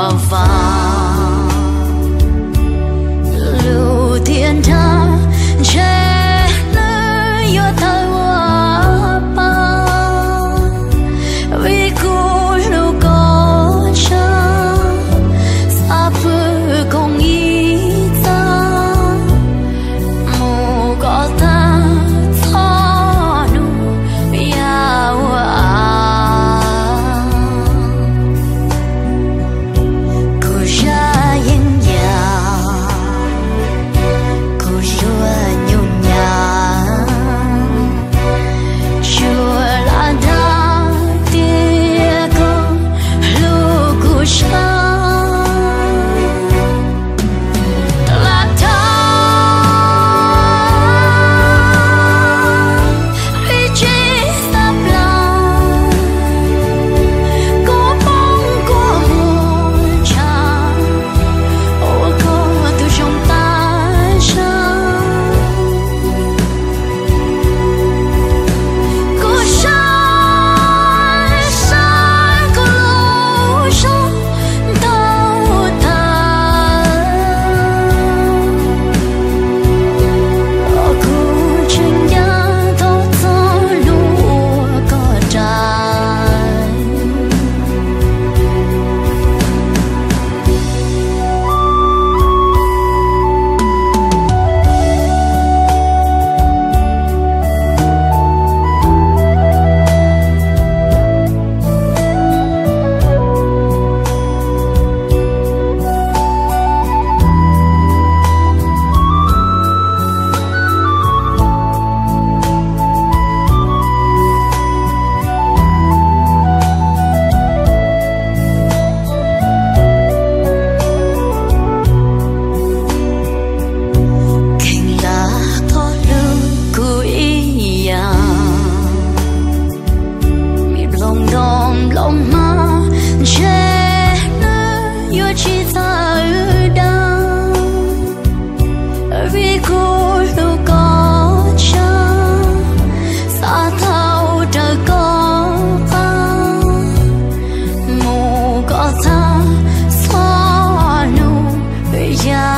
Vaj, lus tias nra ntshe nws yuav tawg ua pa, vim kuv hlub koj tshaj xav pw koom ib txaj, mus kom tag txhua hnub yam ua av. Kuv zaj yeeb yam, kuv zuag nyuj nyam, tsuas lam dag tias koj hlub kuv tshaj. Lam dag ib tsis xav plam, koj poob koj muag ntshav, ua koj tus zoo tag zog. Kuv saib saib koj lub zog ntau tag, kuv tseem ncav tau txog hnub ua koj rais. Kheev lam koj hlub kuv ib yam, vim nplooj ntoos nplooj hmab ntshe nws yuav tsis txawj dag, vim kuv hlub koj tshaj xav tau raws koj qab, mus kom tag txhua hnub yam